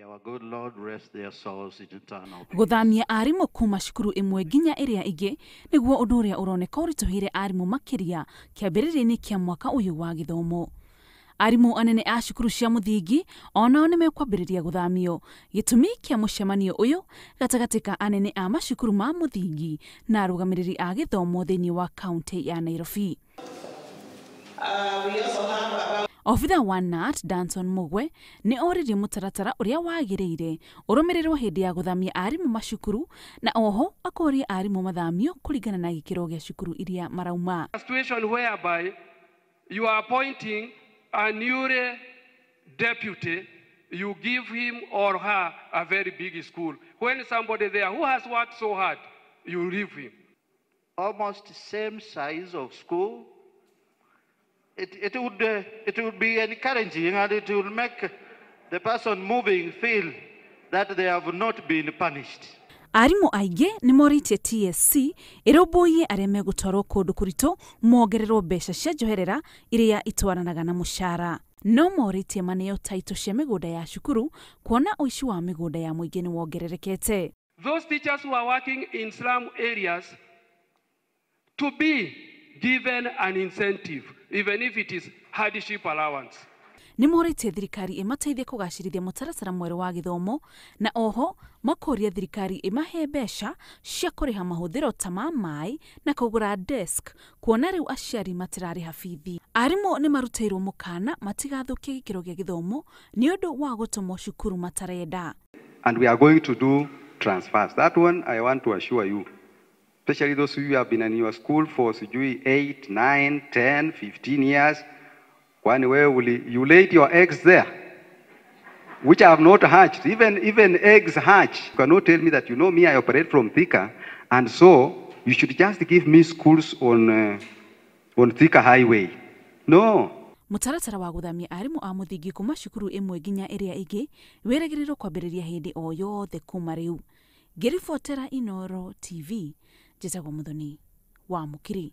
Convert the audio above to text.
Our good Lord rest their souls in eternal peace. Gũthamia arimũ kuma cukuru ĩmwe nginya ĩrĩa ĩngĩ nĩguo ũndũ ũrĩa ũroneka ũritũhĩire arimũ makĩria kĩambĩrĩria-inĩ kĩa mwaka ũyũ wa gĩthomo. Arimũ anene a cukuru cia mũthingi onao nĩ mekwambĩrĩria gũthamio. Gĩtũmi kĩa mũcemanio ũyũ gatagatĩ ka anene a macukuru ma mũthingi na arũgamĩrĩri a gĩthomo thĩinĩ wa kaunti ya Nairobi. Obitha wa KNUT Danson Mugwe nĩ oririe mũtaratara ũrĩa wagĩrĩire ũrũmĩrĩrwo hĩndĩ ya gũthamia arimũ macukuru na oho akoria arimũ mathamio kũringana na gĩkĩro gĩa cukuru iria marauma. A situation whereby you are appointing a new deputy, you give him or her a very big school. When somebody there who has worked so hard, you leave him. Almost same size of school. It would be encouraging, and it will make the person moving feel that they have not been punished. Arimũ aingĩ nĩ morĩtie TSC ĩrũmbũiye arĩa megũtwarwo kũndũ kũritũ mongererwo mbeca cia njoherera iria itwaranaga na mũcara. No morĩtie maneo taitũ cia mĩgũnda ya cukuru kuona ũici wa mĩgũnda ya mũingĩ nĩ wongererekete. Those teachers who are working in slum areas to be given an incentive, even if it is hardship allowance. Nĩ morĩtie thirikari ĩmateithie kũgacĩrithia mũtaratara mwerũ wa gĩthomo na oho makoria thirikari ĩmahe mbeca cia kũrĩha mahũthĩro ta ma maĩ na kũgũra desk kuona rĩu aciari matirarĩha bithi. Arimũ nĩ marutĩirwo mũkana matigathũkie gĩkĩro gĩa gĩthomo nĩ ũndũ wa gũtũmwo cukuru matarenda. And we are going to do transfers. That one I want to assure you, especially those who have been in your school for sijui 8, 9, 10, 15 years. Kwani wewe you laid your eggs there, which I have not hatched. Even eggs hatch. You cannot tell me that, you know me, I operate from Thika, and so you should just give me schools on Thika Highway. No. Mũtaratara wa gũthamia arimũ a mũthingi kuma cukuru ĩmwe nginya ĩrĩa ĩngĩ wĩrĩgĩrĩrwo kwambĩrĩria hĩndĩ o yothe kuma rĩu. Ngĩribotera Inooro TV, njĩtagwo Muthoni wa Mũkiri.